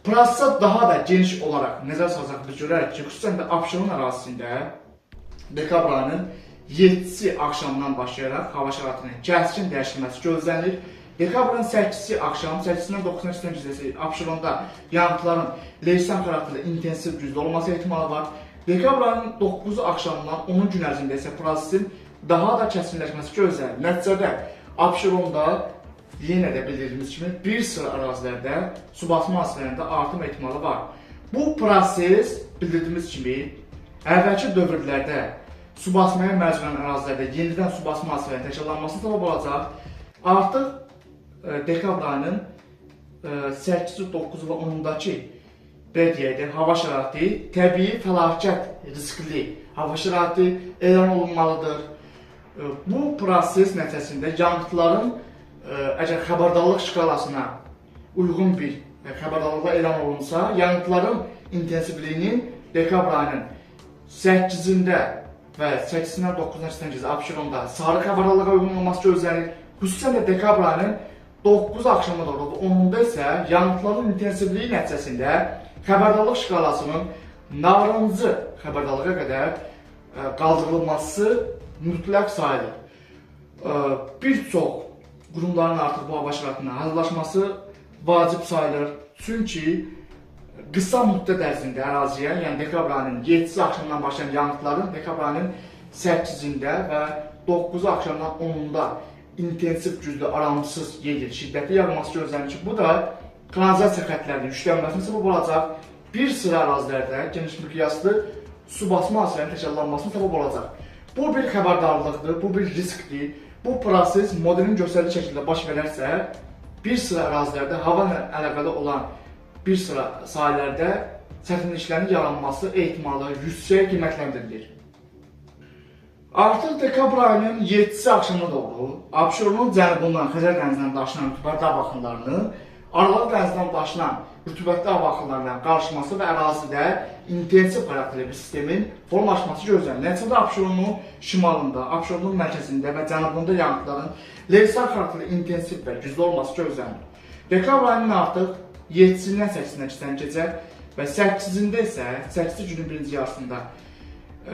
Prosesə daha da geniş olaraq nəzər salsaq biz görərik ki, xüsusən də Abşeron ərazisində dekabr ayının 7-si axşamdan başlayaraq hava şəraitinin kəskin dəyişilməsi gözlənilir. Dekabrın 8-si axşam 8-dən 9-na keçən gecəsi Abşeronda yağıntıların leysan xarakterli intensiv güclü olması ehtimalı var. Dekabr ayının 9-u axşamdan 10-cu gün ərzində isə prosesin daha da kəskinləşməsi gözlənilir. Nəticədə Abşeronda yenə də bildirdiyimiz kimi bir sıra ərazilərdə su basma hadisələrində artım ehtimalı var. Bu proses bildirdiyimiz kimi əvvəlki dövrlərdə su basmaya məruz qalan ərazilərdə yenidən su basma hadisələrinin təkrarlanmasına səbəb olacaq. Artıq dekabr ayının 8-i, 9-u və 10-undakı belə deyək də, hava şəraiti təbii fəlakət riskli hava şəraiti elan olunmalıdır. Bu proses nəticəsində yanğıtların əgər xəbərdarlıq şkalasına uyğun bir xəbərdarlıqla elan olunsa, yanğıtların intensivliyinin dekabr ayının 8-də və 8-dən 9-na keçən gecə Abşeronda sarı xəbərdarlığa uyğun olması gözlənilir. Xüsusən də dekabr ayının 9 axşama doğru 10-da isə yanğıtların intensivliyi nəticəsində xəbərdarlıq şkalasının narıncı xəbərdarlığa qədər qaldırılması mütləq sayılır. Bir çox qurumların artıq bu hava şəraitinə hazırlaşması vacib sayılır. Çünki qısa müddət ərzində əraziyə, yəni dekabr ayının 7-si axşamdan başlayan yanğıtların dekabr ayının 8-də və 9-u axşamdan 10-unda intensiv güclü, aramsız yel şiddətli yağması gözlənilir ki, bu da kanalizasiya xətlərinin yüklənməsinə səbəb olacaq. Bir sıra ərazilərdə geniş miqyaslı su basma hadisələrinin təkrarlanmasına səbəb olacaq. Bu bir xəbərdarlıqdır, bu bir riskdir. Bu proses modelin göstərdiyi şəkildə baş verərsə, bir sıra ərazilərdə hava ilə əlaqəli olan bir sıra sahələrdə çətinliklərin yaranması ehtimalı yüksək qiymətləndirilir. Artıq dekabr ayının 7-si axşama doğru Abşeronun cənubundan Xəzər dənizindən daşınan rütubətli hava axınlarının Aralıq dənizindən daşınan rütubətli hava axınlarına qarışması və ərazidə intensiv xarakterli bir sistemin formalaşması gözlənilir. Nəticədə Abşeronun şimalında, Abşeronun mərkəzində və cənubunda yanğıtların leysan xarakterli intensiv və güclü olması gözlənilir. Dekabr ayının artıq 7-sindən 8-sinə keçən gecə və 8-sində isə 8-ci günün birinci yarısında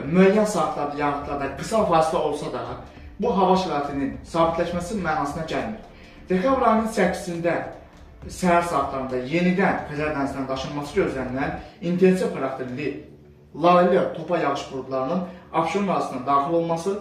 müəyyən saatlarda yanğıtlarda qısa fasilə olsa da bu hava şəraitinin sabitləşməsi mənasına gəlmir. Dekabr ayının 8-sində səhər saatlarında yenidən Xəzər dənizindən daşınması gözlənilən intensiv xarakterli laylı topa yağış buludlarının Abşeron ərazisinə daxil olması